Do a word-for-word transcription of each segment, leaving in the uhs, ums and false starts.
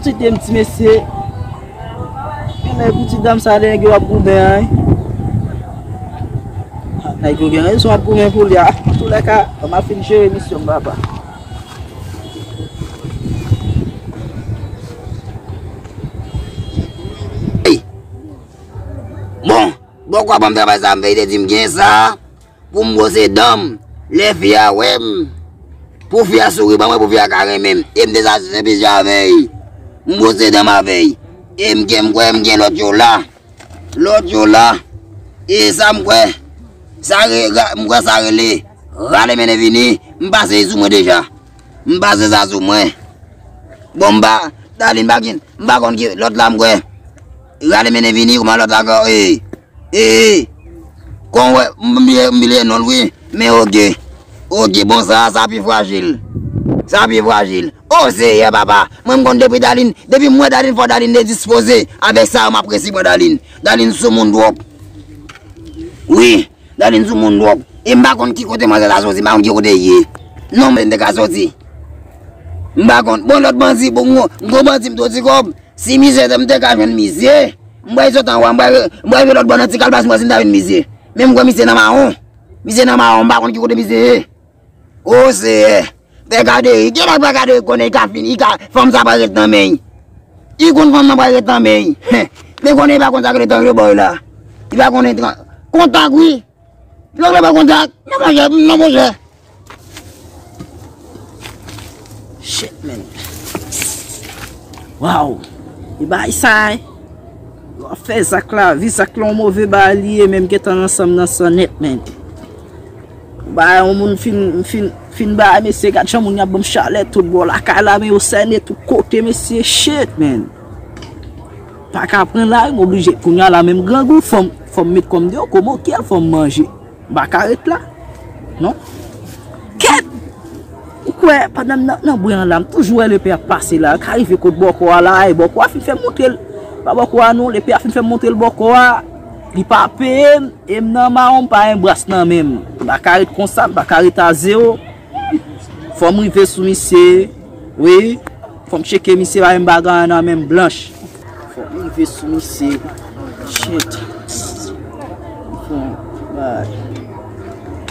Site m ti mesye. Gen nèg pou ti dam sa, nèg yo ap goumen an. Nèg yo gen rezon ap goumen pou li a. Antoulèka, m ap fin jere misyon m, papa. Bon, bòkò a ban m travay sa, m veye te di m gen sa pou m bwose dan m. Lè fi a wè m, pou fi a souri ban mwen, pou fi a ka renmen m. E m te sa se pizye avè l. M bwose dan m avè l. E m gen, m kwè m gen lòt yo la. Lòt yo la. E sa m kwè, sa re, ra- m kwè sa rele rale mennen vini. M pase sou mwen deja. M pase sa sou mwen. Bon, m pa, Darline pa gen, m pa konn ki lòt la m kwè. Rale mennen vini, kòman lòt la ankò? E, e, kon wè, m bliye, m bliye non l wi. Men oke. Oke, bon, sa, sa pi frajil. Sa pi frajil. O Seyè, papa. Mwen, m konn depi Darline, depi m wè Darline, fò Darline te dispoze. Avèk sa, m apresye mwen Darline. Darline sou moun twòp. Wi. Darline sou moun twòp. E m pa konn ki kote manzè sa soti, m pa konn ki kote l ye. Non, men m te ka soti. M pa konn. Bon, lòt bandi, bon, gwo, gwo bandi, m tou ti kòb. Si mizè, m te ka jwenn mizè. M pral sot anwa, m pral, m pral rive lòt bò nan ti kalbas, m pral si m ta jwenn mizè. Men m kwè mizè nan mawon. Mizè nan mawon, m pa konn ki kote mizè ye. O Seyè, pè Kaderi, gen lè pè Kaderi konnen li ka fini, li ka, fanm sa pral ret nan men l. Li konn fanm nan pral ret nan men l. Men konnen li pa konn sa k rele tran rebò la. Li pa konnen tran, kontak wi. Lè w vle pran kontak, non monchè, non monchè. Shit, man. Wow. E bagay sa, eh. Yo ap fè zak la, vi zak la yon move bagay li ye, men m gentan nan san m nan san nèt, man. Bagay yon moun fin, fin, fin bagay, mesye, gad jan moun y ap ban m chalè tout bò lakay la, men yo sène tout kote, mesye, shit, man. Pa ka pran lari, m oblije. Kounye a la, menm grangou, fò m, fò m met kò m deyò, kòman oke, fò m manje. M pa ka ret la. Non. Kèt! Ou kwè, pandan m nan, nan bwen an la, m toujou wè lepè ap pase la. L ka rive kot bòkò a la, e bòkò a fin fè m montre l. Pa bòkò a non, lepè a fin fè m montre l bòkò a. Li pa peye m, e m nan mawon, m pa gen bras nan men m. M pa ka ret konsa, m pa ka ret a zewo. Fò m rive sou misye. Wi. Fò m tcheke misye, pa menm bagay an nan men m blanch. Fò m rive sou misye. Shit. Fò m bay.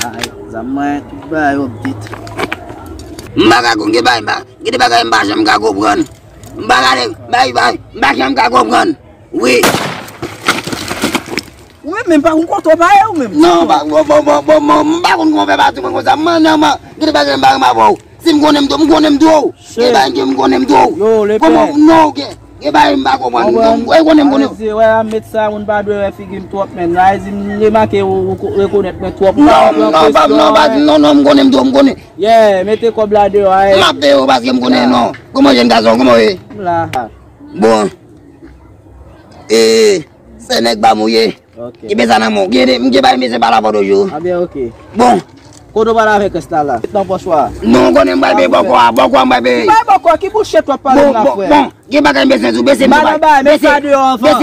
Ay, zam mwen, tout bagay update. M pa ka konn gen bagay, m pa, gen de bagay m pa janm ka konprann. M pa gade, bay, bay, m pa janm ka konprann. Wi. Ou menm menm pa konn kote w pa ye ou menm. Non, pa, bon, bon, bon, bon, bon, m pa konn kòman fè pa tou mwen konsa. M nan, man, gen de bagay m pa renmen avè w. Si m konnen m tou, m konnen m tou. Gen bagay ke m konnen m tou. Yo, lepè. Kòman, non, gen, gen bagay m pa konprann. Ou konnen m konnen. Wè, a met sa, moun pa dwe wè figi m twòp, men. Sa vle di m remake ou, ou rekonèt mwen twòp. Non, non, pa, non, pa, non, non, m konnen m tou, m konnen. Yeah, mete kòb la deyò, aye. M ap peye w paske m konnen, non. Kòman jèn gason, kòman w ye? M la. Bon. E, se nèg ba mouye. Ok. Ki bezwen nan men w. Gen de, m gen bay mesye pale avè w toujou. A byen, ok. Bon. Kote w pale avèk rès la la? Nan pòch ou a. Non, konnen m bay peye bòkò a, bòkò a m bay peye. Bay bòkò, ki bouchèt w ap pale la, frè? Bon, gen bagay m bezwen sou, bese m sou bay. Bese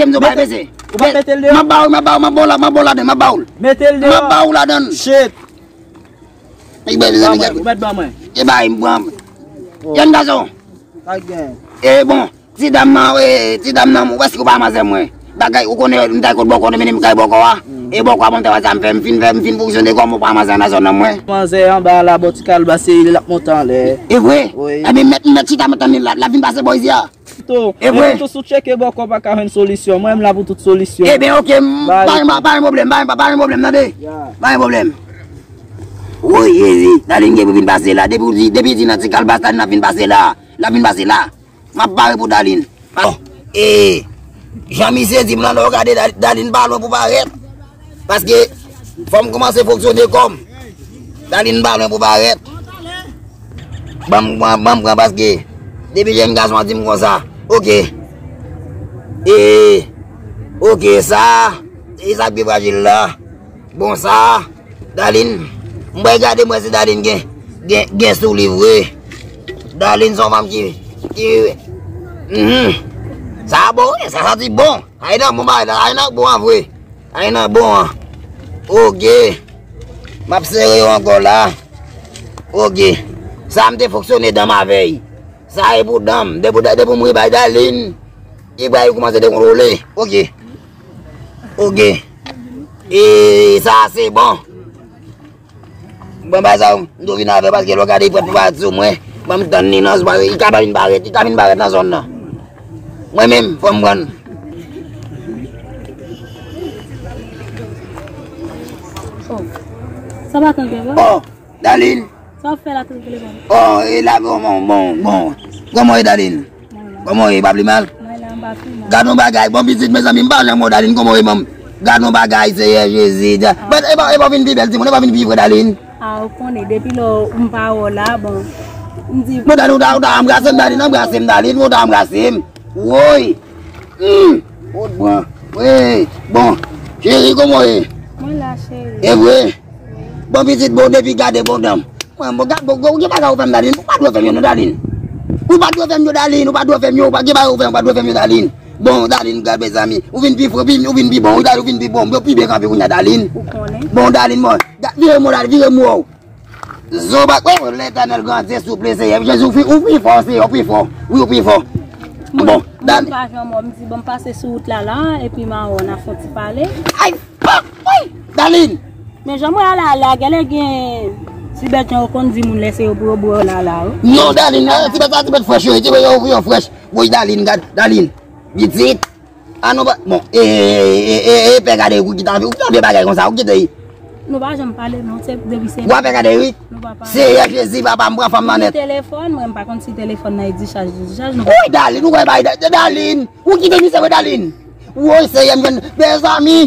m sou bay, bese. Ou pa mete l deyò? M ap ba w, m ap ba w, m ap ba w la, m ap ba w ladann, m ap ba w l. Mete l deyò. M ap ba w ladann. Shit. Li bay mizè, mizè. Ou mèt ban mwen. Li bay m pran. Jèn gason. Sa k gen? E bon. Ti dam nan, e, ti dam nan, ou èske ou pa manzè mwen? Bagay, ou konnen m ta kot bòkò, nou mennen m kay bòkò a. E bòkò a, bon, te wè sa m fè, m fin fè, m fin fonksyone kòm ou pa manzè nan zòn nan mwen. Manzè anba la, bò ti kalbas, se li l ap monte anlè. E vre? Wi. Ebyen, mèt, mèt chita, mèt tann li la, l ap vin pase bò izi a. Pito, e vre? Pito si w tcheke bòkò pa ka jwenn solisyon. Mwen, m la pou tout solisyon. Ebyen, oke, m, pa gen, pa gen pwoblèm, pa gen, pa gen pwoblèm, tande? Ya. Pa gen pwoblèm. Woy, Jezi, Darline gen pou vin pase la. Depi w di, depi w di nan ti kalbas, Darline ap vin pase la. L ap vin pase la. M ap pare pou Darline. Bon, e, jan misye di m lan, lè w gade Da-, Darline pa lwen pou parèt. Paske, fò m kòmanse fonksyone kò m. Darline pa lwen pou parèt. Ban m pran, ban m pran paske, depi jèn gason an di m konsa. Oke. E, oke, sa, e sa k pi frajil la. Bon, sa, Darline, m pral gade m wè si Darline gen, gen, gen sou li vre. Darline se yon fanm ki, ki, mhm. Sa bon, wi, sa santi bon. Ay nan bon bagay la, ay nan bon an vre. Ay nan bon an. Oke. M ap sere yo ankò la. Oke. Sa m te fonksyone dan m avè l. Sa e pou danm. Depi, depi m ri bay Darline, Ibrahim kòmanse dekontwole. Oke. Oke. E sa se bon. Bon, ba sa, m tou vin avè paske lè w gade prèt pou pati sou mwen. Ban m tann li nan, li ka pa vin parèt, li ka vin parèt nan zòn nan. Mwen menm, fò m pran. Oh. Sa pa tanke vre? Oh, Darline. Sa w ap fè la, tanke telefòn? Oh, e la, bon, bon, bon, bon. Kòman w ye, Darline? Kòman w ye, pa pi mal? Mwen la, m pa pi mal. Gad yon bagay, bon pitit, mezanmi, m pa janm wè w, Darline, kòman w ye, manm? Gad yon bagay, Seyè Jezi. But, e pa, e pa w vin pi bèl, timoun, e pa w vin pi vre, Darline. A, ou konnen, depi lè w, m pa wè w la, bon, m di. Bon, Darline, ou ta, ou ta anbrase m, Darline, anbrase m, Darline, ou ta anbrase m. Woy! Hmm! Ou t pran. Wi! Bon, cheri, kòman w ye? Mwen la, cheri. E vre? Bon, pitit, bon, depi gade, bon, danm. Mwen, bon, gad, bon, bon, gen bagay ou fè m, Darline. Ou pa dwe fè m yo, non, Darline. Ou pa dwe fè m yo, Darline. Ou pa dwe fè m yo. Ou pa gen bagay ou fè m, ou pa dwe fè m yo, Darline. Bon, Darline, gad, mezanmi. Ou vin pi fre, pi, ou vin pi bon. Wi, Darline, ou vin pi bon. Yo pi byen kanpe kounye a, Darline. Ou konnen. Bon, Darline, bon. Ga-, vire m, Darline, vire m, wè w. Zo bak, wi, Letènèl grandye, souple, Seyè. Jezi, ou pi, ou pi fò, Seyè, ou pi fò. Wi, ou pi fò. Bon, Darline. Mwen pa janm wè, m di, bon, m pase sou wout la, la, epi m a wè w, n a fè yon ti pale. Ay! Ah, wi! Darline! Men jan mwen ala la, genlè gen ti bèt jan yo konn di moun lè se yo pou yo bwè yo la la, wi. Non, Darline, eh, ti bèt sa, ti bèt frèch yo, ti bèt yo, yo frèch. Woy, Darline, gad, Darline. Pitit. Ah, non, pa, bon, e, e, e, e, e, pè gade, ou ki ta fè, ou ki ta fè bagay konsa, ou kite. Nou pa janm pale, non, se depi se. Wa pè gade, wi. Nou pa pale. Seyè Jezi, papa, m pran fanm nan nèt. Telefòn, mwen, m pa konn si telefòn nan e dichaj, dichaj, nou pa. Woy, Darline, ou kwè bay, Da-, Darline. Ou kite misye, wi, Darline. Woy, Seyè, m jwenn, mezanmi.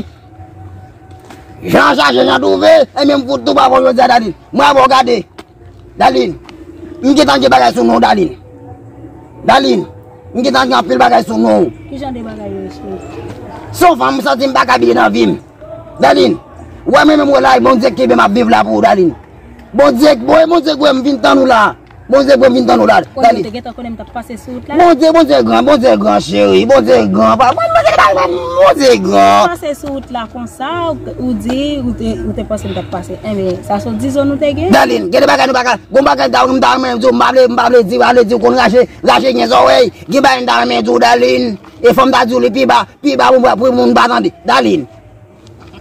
Jan chaje, jan twouve, e menm fout tou pa bon jodi a, Darline. Mwen avè w gade. Darline, m gentan gen bagay sou non w, Darline. Darline, m gentan gen anpil bagay sou non w. Ki jan de bagay yo ye, cheri? Se yon fanm m santi m pa ka bliye nan vi m. Darline, ou wè mwen menm wè la, e Bondye k kenbe m ap viv la pou ou, Darline. Bondye, bon, e Bondye k wè m vin tann ou la. Bondye k wè m vin tann ou la, Darline. Kote ou te gentan konnen m t ap pase sou wout la? Bondye, Bondye gran, Bondye gran, cheri, Bondye gran, pa, Bondye, Bondye gran. Pase sou wout la konsa, ou, ou di, ou te, ou te panse m t ap pase. Enben, sa se yon dizon nou te gen. Darline, gen de bagay nou pa ka, gon bagay ta, m ta renmen di w, m pa vle, m pa vle di, m pa vle di w konn rache, rache gen zòrèy. Gen bagay m ta renmen di w, Darline. E fò m ta di w li pi ba, pi ba pou, pou moun pa tande. Darline.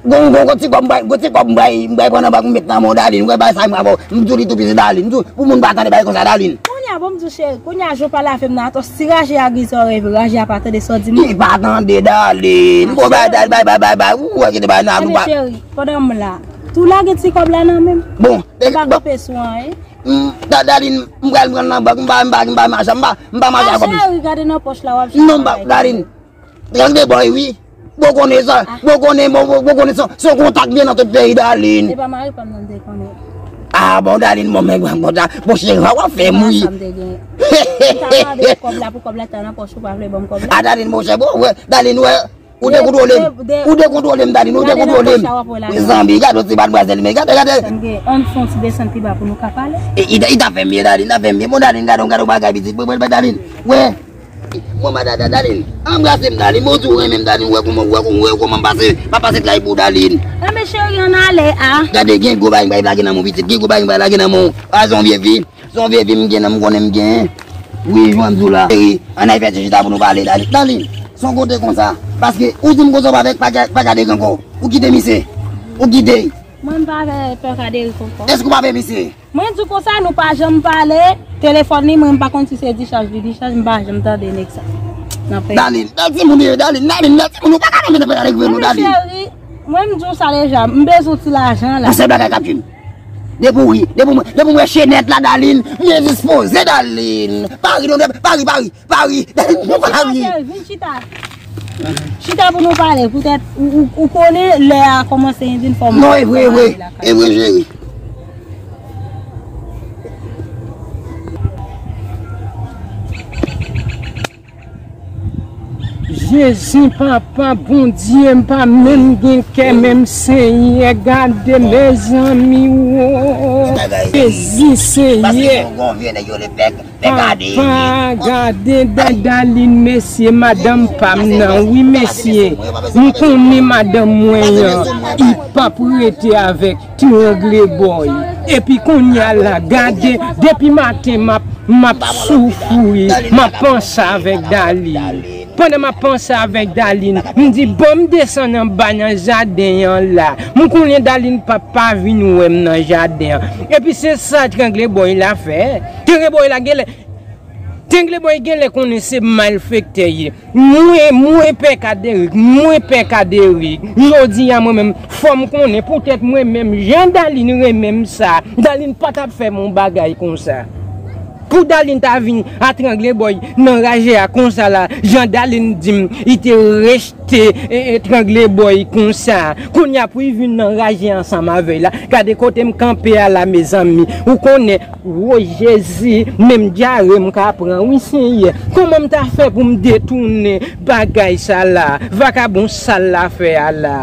Gon, gon, gon ti kòb m bay, gon ti kòb m bay, m bay pran nan bank m met nan men w, Darline. Ou wè bagay sa m avè w. M di w li tou piti, Darline. M di w, pou moun pa tande bagay konsa, Darline. Kounye a, bon, m di w, cheri, kounye a, jan w pale avè m nan, atò, si raje a gen zòrèy vre, raje a pa tande sa w di m. Li pa tande, Darline. Bon, bay, bay, bay, bay, bay, bay. Ou wè ki te bay nan, ou pa. Cheri, pandan m la, tou lage ti kòb la nan men m. Bon, m pa kanpe sou anyen. Da-, Darline, m pral pran l nan bank, m pa, m pa, m pa mache, m pa, m pa mache ak kòb. Cheri, gade nan pòch la, w ap chèche. Non, m pa, Darline. Tande bòy, wi. Bon konnen sa, bon konnen, bon, bon, bon konnen sa, se yon kontak byen nan tout peyi, Darline. E pa mari pa m nan te konnen. Ah, bon, Darline, bon, men, bon, bon, bon, cheri, w ap fè m ri. Sa m te gen. M ta mande kòb la pou kòb la ta nan pòch ou pa vle ban m kòb la. Ah, Darline, monchè, bon, wè, Darline, wè, ou dekontwole m, ou dekontwole m, Darline, ou dekontwole m. Mezanmi, gade yon ti madmwazèl, men gade, gade. Ann fè yon ti desann pi ba pou nou ka pale. E, i, i ta fè m byen, Darline, ta fè m byen. Bon, Darline, gade, gade yon bagay, pitit, bon, bon, Darline, wè. Bon, madada, Darline, anbrase m, Darline. Bon, di w renmen m, Darline, wè kòman, wè kòman, wè kòman m pase, m ap pase tlay pou w, Darline. Enben, cheri, ann ale a. Gade, gen gwo bagay m bay lage nan men w, pitit, gen gwo bagay m bay lage nan men w. A, se yon vye vi, se yon vye vi m gen nan m konnen m gen. Wi, jan m di w la. Cheri, ann al fè ti chita pou nou pale, Darline. Darline, se yon kote konsa. Paske ou di m konsa w pa vle, pa ka, pa ka deri ankò. Ou kite misye. Ou kite. Mwen, m pa vle pè ka deri ankò. Èske w pa vle misye? Mwen di konsa, nou pa janm pale. Telefòn li, mwen, m pa konn si se dichaj li dichaj, m pa janm tande nèg sa. Nan peyi. Darline, nan timoun yo, Darline, Darline, nan timoun yo, pa ka nan mete pale avèk nou, Darline. Cheri, mwen, m di w sa deja, m bezwen ti lajan la. Yon sèl bagay k ap jwenn. Depi w ri, depi w, depi w wè chenèt la, Darline, m dispoze, Darline. Pa ri, non, pa ri, pa ri. Pa ri, Darline, nou pa ri. Cheri, vin chita. Chita pou nou pale. Poutèt ou, ou, ou konnen lè a kòmanse, Endin, fò m. Non, e vre, e vre. E vre, cheri. Jezi, papa, Bondye, m pa menm gen kè, menm Senyè, gade mezanmi, wo. Jezi, Senyè. Papa, gade, gade Darline, mesye, madanm pa m nan, wi, mesye. M konnen madanm mwen an, li p ap rete avèk trangle bòy. Epi kounye a la, gade, depi maten m ap M ap soufri, m ap panse avèk Darline. Pandan m ap panse avèk Darline, m di, "Ban m desann anba nan jaden an la." M konnen Darline p ap pa vin wè m nan jaden an. Epi se sa Trangle Boy la fè. Trangle Boy la genlè, Trangle Boy genlè konnen se malfektè ye. Mwen, mwen pè Kaderick, mwen pè Kaderick. Jodi a mwen menm, fò m konnen poutèt mwen menm, jan Darline renmen m sa, Darline pa t ap fè m yon bagay konsa. Pou Darline ta vin a Trangle Boy nan raje a konsa la, jan Darline di m, li te rejte, e, e, Trangle Boy konsa. Kounye a pou li vin nan raje ansanm avè l la. Gade kote m kanpe a la, mezanmi. Ou konnen, wo Jezi, menm dyare m ka pran, wi Senyè. Kòman m ta fè pou m detounen bagay sa la? Vakabon sal la fè a la.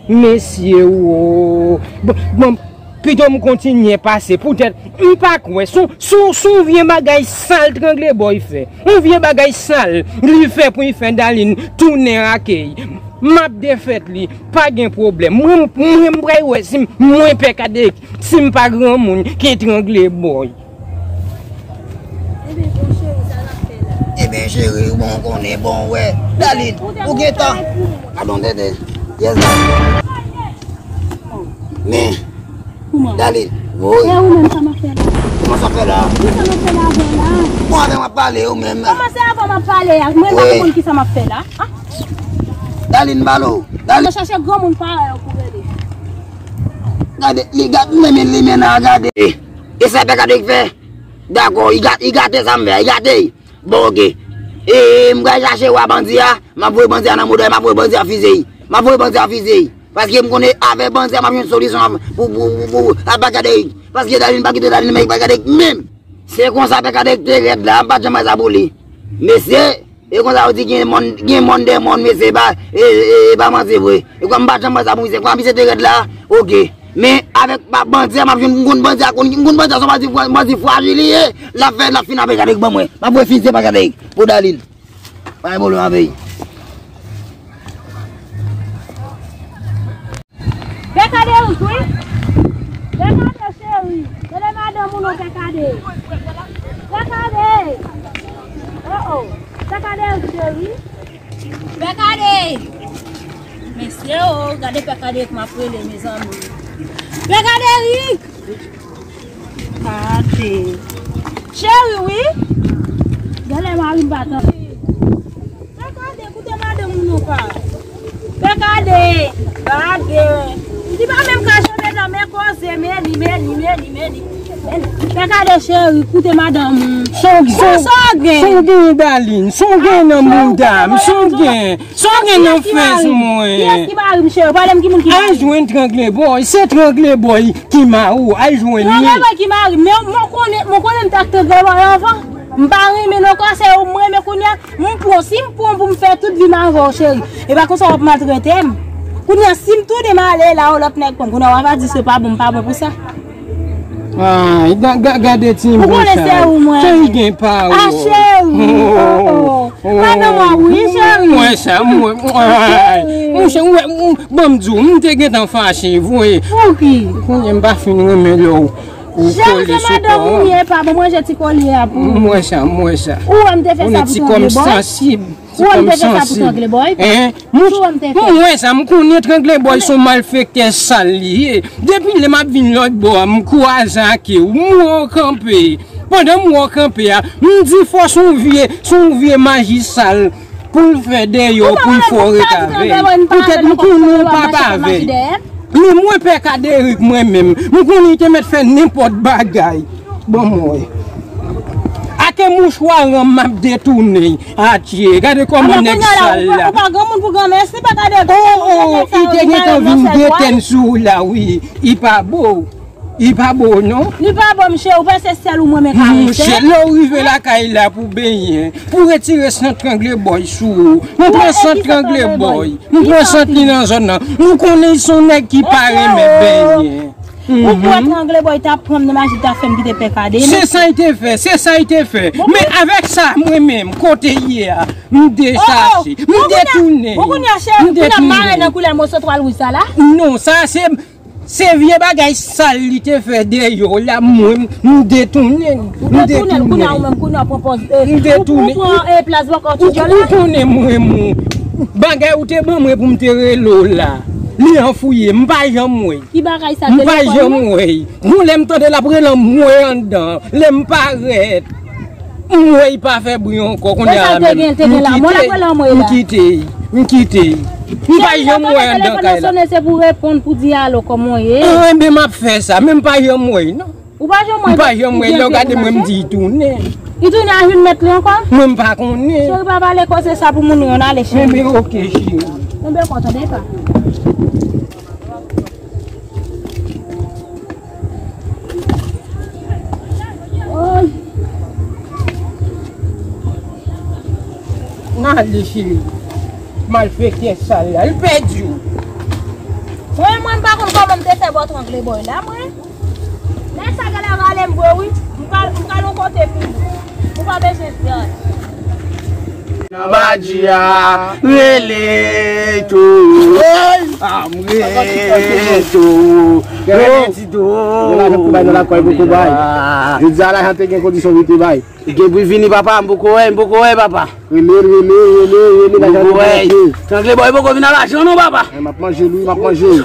Mesye, wo. Bon, bon, pito m kontinye pase. Poutèt, m pa kwè. Sou, sou, sou vye bagay sal Trangle Boy fè. Yon vye bagay sal li fè pou li fè Darline tounen akèy. M ap defèt li, pa gen pwoblèm. Mwen, mwen, m pral wè si m, mwen pè Kaderick, si m pa granmoun ki Trangle Boy. Ebyen, bon, cheri, sa n ap fè la? Ebyen, cheri, bon, ou konnen, bon, wè. Darline, ou gentan. Gadon dede. Yes, Darline. Men, Darline, woy. E ou menm, sa m ap fè la? Kòman sa fè la? Kisa m ap fè la avè w la? Bon, avè m ap pale, ou menm. Kòman se avè w m ap pale a? Mwen pa konn kisa m ap fè la. Ah. Darline, balo. Darline. Mwen chache granmoun parèy ou pou rele. Gade, li gate, men, men, li men nan gade. E sa pè Kaderick fè? Dakò, li gate, li gate sa m fè, li gate. Bon, oke. E, m pral chache wa bandi a, m ap voye bandi a nan mouda, m ap voye bandi a fize. M ap voye bandi a fize. Paske m konnen avè bandi a, m ap jwenn solisyon pou, pou, pou, pou, a pè Kaderick. Paske Darline pa kite Darline, men pè Kaderick menm. Se konsa pè Kaderick te rèd la, m pa t janm wè sa pou li. Mesye, e konsa yo di gen mòn, gen mòn dè mòn, mesye, e pa, e, e, e pa manti vre. E kwa m pa t janm wè sa pou misye, kwa misye te rèd la, oke. Men avèk pa bandi a, m ap jwenn, m konn bandi a, konn, m konn bandi a, se yon bandi, bandi frajil li ye. L ap fè, l ap fin avèk Kaderick ban mwen. M ap voye fize pa Kaderick pou Darline. Pa gen pwoblèm avè l. Pè Kaderick, wi. Pè Kaderick, cheri. Rele madanm ou non, pè Kaderick. Pè Kaderick. Oh, oh. Pè Kaderick, cheri. Pè Kaderick. Mesye o, gade pè Kaderick m ap rele, mezanmi. Pè Kaderick! Gade. Cheri, wi. Genlè mari m pa tande. Pè Kaderick, koute madanm ou non, pa. Pè Kaderick, gade. Li pa menm ka jwenn madanm, men koze, men li, men li, men li, men li. Pè Kaderick, cheri, koute madanm ou. Sa w gen? Sa w gen? Sa w gen, Darline? Sa w gen nan mouda m? Sa w gen? Sa w gen nan fèz mwen? Kiyès ki mari m, cheri? Pale m ki moun ki mari m. Al jwenn Trangle Boy. Se Trangle Boy ki mari w. Al jwenn li. Trangle Boy ki mari m. Men mwen konnen, mwen konnen m t ak Trangle Boy anvan. M pa renmen l ankò, se ou m renmen kounye a. M pran, si m pran pou m fè tout vi m avè w, cheri. E pa konsa w ap maltrete m. Kounye a, si m tounen m ale la, yon lòt nèg pran m. Kounye a, w a va di se pa bon, m pa bon pou sa. Ay, ga-, ga-, gade ti mwen sa. Ou konnen se ou mwen. Cheri gen pa ou. Ah, cheri. Oh, oh. Madanm ou wi, cheri. Mwen sa, mwen, ay. Cheri. Mwen se, mwen, mwen, ban m di w, m te gentan fache, vre. Pou ki? Kounye m pa fin renmen lè w, ou kole sou kò an. Cheri, se madanm ou ye, pa bon, mwen jete ti kolye a pou ou. Mwen sa, mwen sa. Ou wè m te fè sa pou Trangle Boy? Ou wè m te fè sa pou Trangle Boy? Hein? Mwen, mwen wè sa, m konnen Trangle Boy se yon malfektè sal li ye. Depi lè m ap vin lòt bò a, m kwaze ak ou, m wè w kanpe. Pandan m wè w kanpe a, m di fò se yon vye, se yon vye maji sal pou l fè dèyè w, pou l fè w ret avè l. Poutèt m konnen w p ap avè l. Men mwen pè Kaderick mwen menm, m konnen li te mèt fè nenpòt bagay. Bon, mwen. Ake mouchwa ranm m ap detounen. Atye, gade kòman nèg sal la. Ou pa granmoun pou granmèsi, pa gade. Oh, oh, li te gentan vin detèn sou ou la, wi. Li pa bo. Li pa bo, non. Li pa bo, msye, ou panse sèl ou mwen men karese? Monchè, lè w rive lakay la pou benyen, pou retire sant Trangle Boy sou ou. M pran sant Trangle Boy. M pran sant li nan zòn nan. M konnen se yon nèg ki pa renmen benyen. Ou kwè Trangle Boy t ap pran m nan maji, t ap fè m kite pè Kaderick? Se sa l te fè, se sa l te fè. Men avèk sa, mwen menm, kote l ye a, m dechache, m detounen, m detounen. Ou kounye a, cheri, ou nan mare nan koulè moso twal wouj sa la? Non, sa se, Se vye bagay sal li te fè deyò la, mwen, m detounen. Ou detounen l, kounye a ou menm, kounye a w pran pòz, eh, ou, ou pran, eh, plas bòkò ti dyòl la. Ou konnen mwen, mwen. Bagay ou te ban mwen pou m te rele w la. Li anfouye, m pa janm wè. Ki bagay sa, telefòn nan? M pa janm wè. Yon lè m tande l ap rele m, mwen anndan. Lè m parèt. M wè l pa fè bri ankò, kounye a la menm. M kite, m kite, m kite. M pa janm wè anndan kay la. Sonnen, se pou reponn, pou di alo, kòman w ye? Ah, enben, m ap fè sa, men m pa janm wè l, non. Ou pa janm wè l? M pa janm wè l, lè w gade mwen, m di l tounen. Li tounen a jwenn mèt li ankò? Mwen, m pa konnen. Cheri, pa pale koze sa pou moun yo, n ale, cheri. Enben, oke, cheri. Enben, kontan, pa. Oy. N ale, cheri. Malfektè sal la, li pèdi w. Mwen, mwen, m pa konn kòman m te fè bò trangle bòy la, mwen. Lè sa genlè rale m vre, wi. M pral, m pral yon kote pi lwen. Ou pa bezwen pè. Nan badji a, rele tou. Ah, m rele tou. Rele ti tou. Gen lajan pou bay nan lakòl, poko bay. Jodi a, lajan te gen kondisyon pou te bay. Li gen pou vini, papa, m poko wè, m poko wè, papa. Rele, rele, rele, rele, lajan te bay. Trangle bòy poko vin a lajan, non, papa. Eh, m ap manje l, wi, m ap manje l.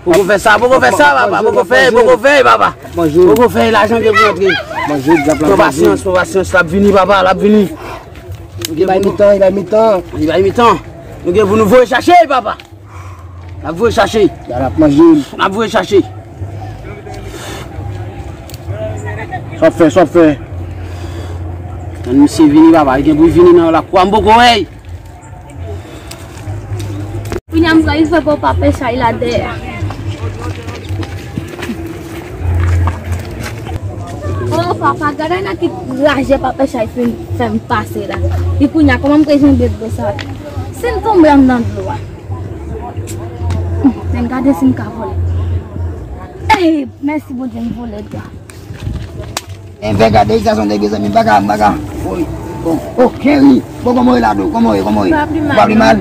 Poko fè sa, poko fè sa, papa, poko fè, poko fè, papa. Poko fè, lajan gen pou rantre. Manje, pran pasyans, pran pasyans, l ap vini, papa, l ap vini. Li bay mitan, li bay mitan. Li bay mitan. Nou gen pou nou voye chache, papa. N ap voye chache. L ap manje. N ap voye chache. Sa w ap fè, sa w ap fè. Tann misye vini, papa, li gen pou l vini nan lakou a, m poko wè l. Kounye a m pral rive bò Papa Chay la dèyè. Oh, papa, gade nan ki trajè Papa Chay fin fè m pase la. E kounye a, kòman m te janbe dlo sa? Si m tonbe anndan dlo a. Men gade si m ka vole. Ey, mèsi Bondye, m vole dwa. Envè gade, sa se yon dèyè zanmi, m pa ka, m pa ka. Oy, bon, oh, Kerry, bon, kòman w ye la, dou? Kòman w ye, kòman w ye? M pa pi mal. M pa pi mal?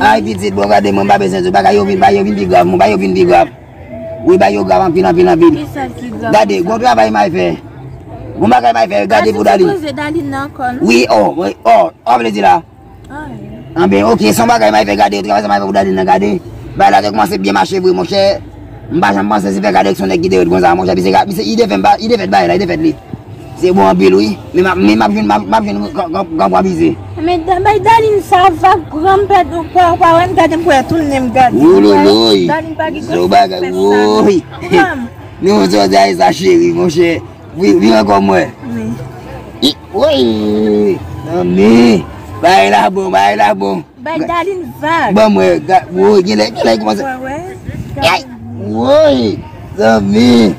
Ay, pitit, bon, gade, mwen, m pa bezwen di w, bagay yo vin, bagay yo vin pi grav, mwen, bagay yo vin pi grav. Wi, bagay yo grav anpil, anpil, anpil. Kisa ki grav? Gade, gon travay m al fè. Gon bagay m al fè, gade pou Daline. Wi, oh, wi, oh, oh, vle di la. Anben, oke, se yon bagay m al fè gade, travay sa m al fè pou Daline nan gade. Bagay la te kòmanse byen mache vre, monchè. M pa janm panse se fè gade ak se yon nèg ki te ret konsa, monchè. Misye, misye, li te fè m ba, li te fè bagay la, li te fè li. Se bon anpil, wi. Men m ap, men m ap jwenn, m ap, m ap jwenn gran, gran, gran pwa mize. Men da-, bay Daline sa vag, gran m pèdi, ou pa, ou pa wè m gade, m kwè tounen m gade. Wouloloy. Daline pa gen kòb sa fè sa. Woy. Gran m. Nou, jodi a, sa cheri, monchè. Wi, vin ankò mwen. Wi. I, woy! Zanmi! Bagay la bon, bagay la bon. Bay Daline vag. Ban mwen, ga-, woy, genlè, genlè kòmanse. Wè, wè. Ay! Woy! Zanmi!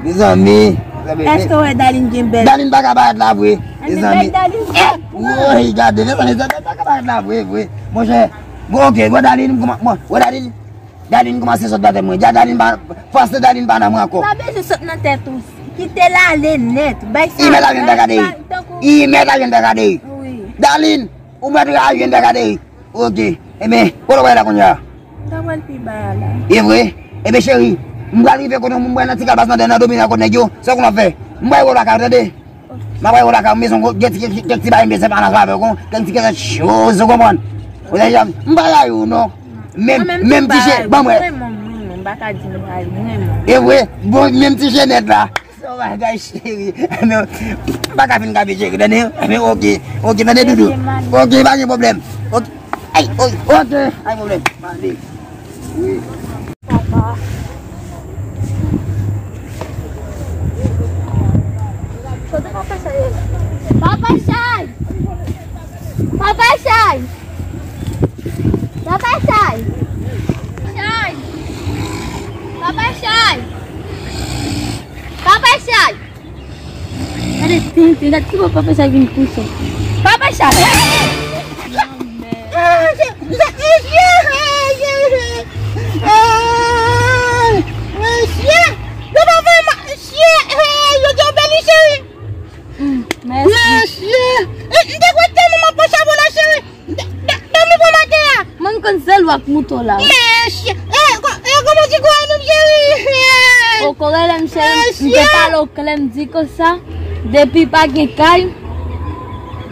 Mezanmi! Èske w wè Daline gen bèl? Daline pa ka parèt la vre. Mezanmi! Bay Daline vag. Woy, gade, mezanmi, Daline pa ka parèt la vre, vre. Monchè, bon, oke, wè Daline, kòman, bon, wè Daline. Daline kòmanse sot nan tèt mwen. Dja Daline pa, fòse Daline pa nan mwen ankò. Pa bezwen sot nan tèt ou. Kite l ale nèt. Bay sa. I mèt al jwenn Bèkadèy. I mèt al jwenn Bèkadèy. Wi. Daline, ou mèt al jwenn Bèkadèy. Oke. Enben, kote w pral la kounye a? M ta pral pi ba a la. E vre? Enben, cheri, m pral rive kote w, m pral nan ti kalbas nan dèyè nan domina kote nèg yo. Se kounye w ap fè. M pral wè w lakay, tande? M ap bay w lakay, m bezwen kèk ti, kèk, kèk ti bagay, m bezwen pale ansanm avèk ou, kèk ti kèk choz, ou konprann? Ou te janm, m pa rayi w non. Menm, menm ti chè, ban mwen. M pa ka di m rayi, m renmen w. E vre, bon, menm ti chè nèt la. Se yon bagay cheri. Men, m pa ka fin kape cheri, tande? Men oke, oke, tande doudou. Oke, pa gen pwoblèm. Oke, ay, oke, oke, pa gen pwoblèm. Mande. Wi. Papa. Kote Papa Chay ye? Papa Chay! Papa Chay! Papa Chay! Chay! Papa Chay! Papa Chay! Gade tenten, gade ki bò Papa Chay vin kouche. Papa Chay! Mesye! Mesye! Mesye! Yo pa fè ma-, mesye! Yo te opere li, cheri! Mesye! M te kwè tèlman m ap pran chabon la, cheri! Dòmi pou maten an. Mwen konn sèl w ak mouton la. Mesye! E, kò-, e, kòman ti kò a nou, cheri? Ou ko rele m cheri, m te pale w klè, m di konsa, depi pa gen kay,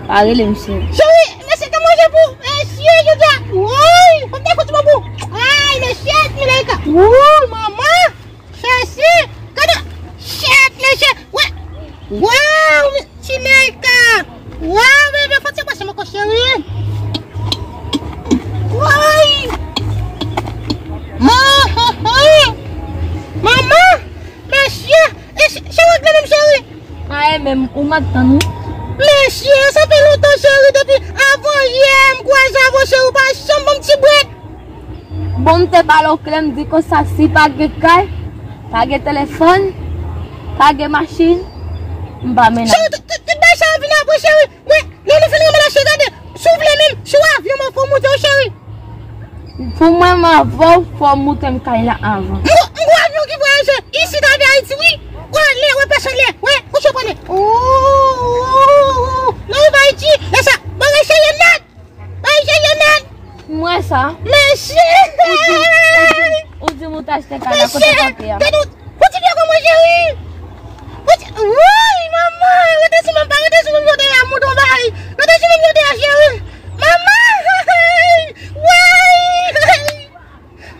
pa rele m cheri. Cheri, mesye te manje pou, mesye, jodi a, woy, fò m te fouti bon pou, ay, mesye, Milaika, woy, manman, chèsi, gade, chèt, mesye, wè, waw, mi-, Milaika, waw, bebe, fò ti pase mwen ko cheri, woy, manman, mesye, e se, se ou k la menm cheri? A, e menm, ou m ap tann wi. Mesye, sa fè lontan cheri, depi avan yè m kwaze avè w cheri, ou pa janm ban m ti brèd. Bon, m te pale w klè, m di konsa, si pa gen kay, pa gen telefòn, pa gen machin, m pa mennen. Cheri, tout, tout, tout bagay sa yo vin apre cheri. Mwen, lè nou fin renmen la cheri, gade, si w vle menm, si w avyon m fè w moute w cheri. Pou mwen, m avè w, fò w moute m kay la avan. M gwo, m gwo avyon ki vwayaje isit avè Ayiti, wi. Wè, lè, wè, pèsonn lè, wè, kouche pwale. Ooo, non, wi, ba Ayiti, lè sa, bagay serye nèt, bagay serye nèt. M wè sa. Mesye! Ou di, ou di, ou di m ou t achte kay la, kote papye a? Mesye! Gade w, Ou ti vye kòman cheri? Ou ti, woy, manman, rete sou mwen, pa rete sou mwen, yo te la mouton bay. Rete sou mwen, yo te la cheri. Manman, woy,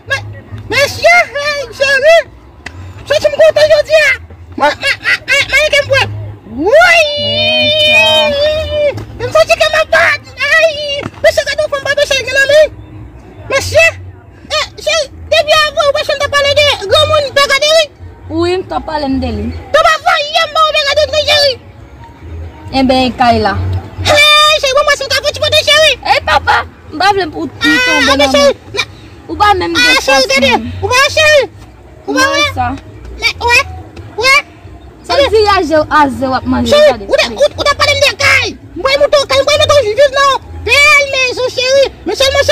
men, mesye, cheri. Soti m kontan jodi a. Mwen, mwen, mwen, mwen, mwen, ke m bwè. Woy. M santi ke m ap bat. Ay, mesye, gade yon fanm pa mesye gen nan men. Mesye. Eh, cheri, depi avan ou pa janm t ap pale de granmoun Bègaderi? Wi, m t ap pale m de li. Tonba voye m ba ou Bègaderi non cheri. Enben, e kay la. Hey, cheri, bon, mwen si m ka fè ti pote cheri. Ey, papa, m pa vle pou ou tonbe nan men. Ou pa menm gen fòs menm. Ou pa cheri. Ou pa wè? Sa. Wè, wè. Sa di aze, aze w ap manje, gade. Ou t ap pale m de kay. M pral mete w kay, m pral mete w viv nan yon bèl mezon, cheri. Men sèlman,